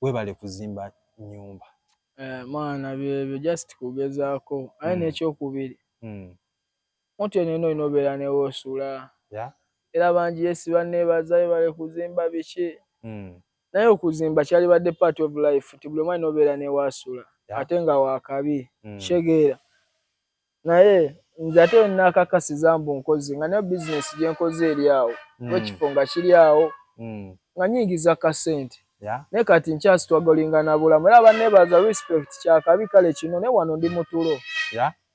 Webale kuzimba nyumba. Eh, mwana, byebyo, just kugezaako. Aye n'ekyokubiri, omuntu yenna olina obeera newoosula. Era bangi, yes, banneebaza, webale kuzimba, biki. Naye okuzimba kyalibadde part of life, nti buli omu alina obeera newaasula ate nga wakabi. Kitegeera? Naye nze ate nakakasiza mbu nkoze, nga nayo bizinesi gyenkoze eri awo, ekifo nga kiri awo, nga nyingiza kasente. Naye kati nkyastrugglinga na bulamu. Era banneebaza, respect, kyakabi. Kale kino, naye wano ndi mutulo.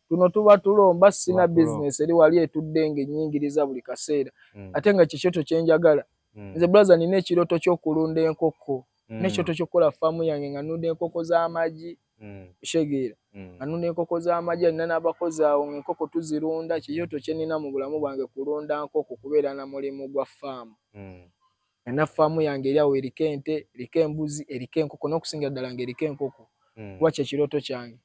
Tuno tuba tulo, mba sina bizinesi eri wali etudde ng'ennyingiriza buli kaseera. Ate nga kikyoto kyenjagala. Nze brother, nina ekirooto ky'okulunda enkoko, n'ekirooto ky'okukola faamu yange nga nnunda enkoko z'amagi. Kitegeera? Nga nnunda enkoko z'amagi, nina n'abakozi awo, ng'enkoko tuzirunda. Kirooto kye nnina mu bulamu bwange, kulunda nkoko, kubeera na mulimu gwa faamu. Nina faamu yange eri awo, eriko ente, eriko embuzi, eriko enkoko, n'okusingira ddala ng'eriko enkoko, kuba kye kirooto kyange.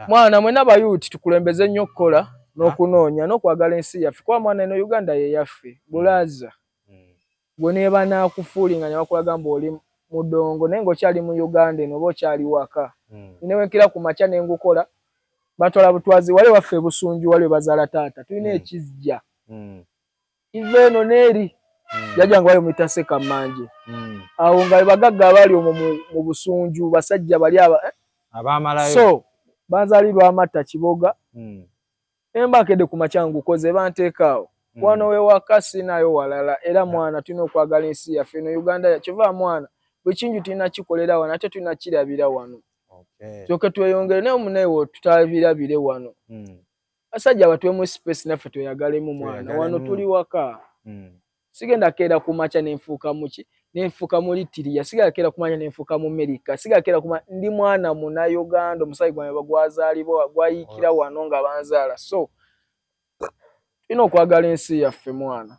Mwana, mwenna abayouth, tukulembeze nnyo okukola n'okunoonya n'okwagala ensi yaffe, kuba mwana, eno Uganda ye yaffe. Brother, gwe ne banaakufuulinga ne bakulaga mbu oli mudongo, naye ng'okyali mu Uganda eno oba okyali waka. Ne wenkera ku makya ne ngukola, batwala butwazi wali waffe e Busunju, wali we bazaala taata, tulina ekijja kiva eno n'eri. Jjajja nga wali muyita Sekammanje. Awo nga bagagga abali omwo mu Busunju, basajja bali aba, eh? Abamalayo. So banzaalirwa Amata Kiboga. Ne mba nkedde ku makya ngukoze, banteeka awo. Wano we waka, siinayo walala. Era mwana, tulina okwagala ensi yaffe eno Uganda. Kyova mwana, buli kintu tulina kikolera wano, ate tulina kirabira wano. Tulyoke tweyongere. Naye munaye, tutabirabire wano. Basajja batuwemu space, naffe tweyagalemu, mwana. Wano tuli waka. Sigenda keera ku makya nenfuuka muki, nenfuuka mu Eritrea. Sigenda keera ku makya nenfuuka mu America. Sigenda keera ku, ndi mwana Munnayuganda. Omusaayi gwange gwazaalibwa, gwayiikira wano nga banzaala. So tulina okwagala ensi yaffe, mwana.